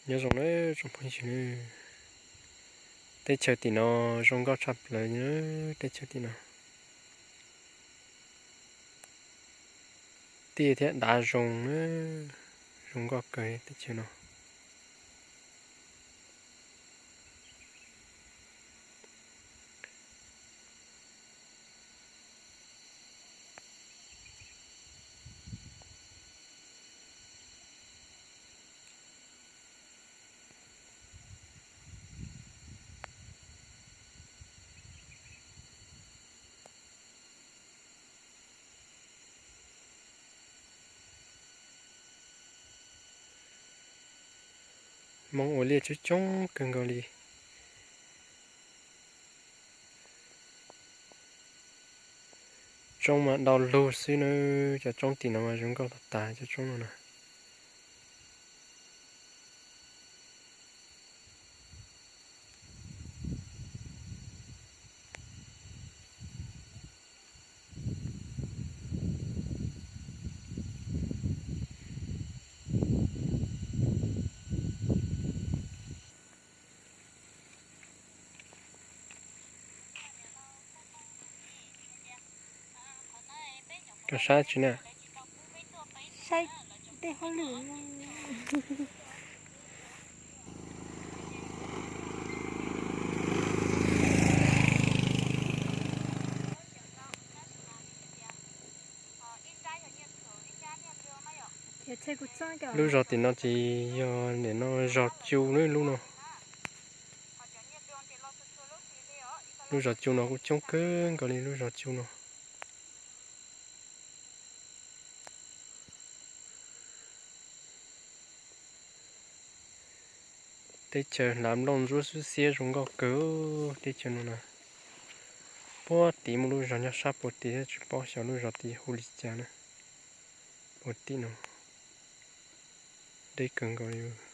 Nyob zoo nawb tsoom phooj ywg, teb chaws tim no zoo nkauj tshaj plaws, teb chaws tim no tiaj thiab dav zoo, zoo nkauj kawg teb chaws no. Hmoob ua liaj coob coob kawg nkaus li. Roob mas ntau lug xwb na, cov roob tim no mas zoo nkauj tag tag cov roob no na. Koj saib tsis na? Saib tej hauj lwm. Lub zos tim no ces yog nim no zos Cu na lub no. Lub zos Cu no kuj coob kawg nkaus li lub zos Cu no. Teb chaws hlav nplooj ntsuab xwb xiab zoo nkauj kawg teb chaws no na. Puag tim muaj lub zos nyob sab puag tim thiab tsis paub xyov lub zos tim hu li cas na. Puag tim no deb kawg nkaus li.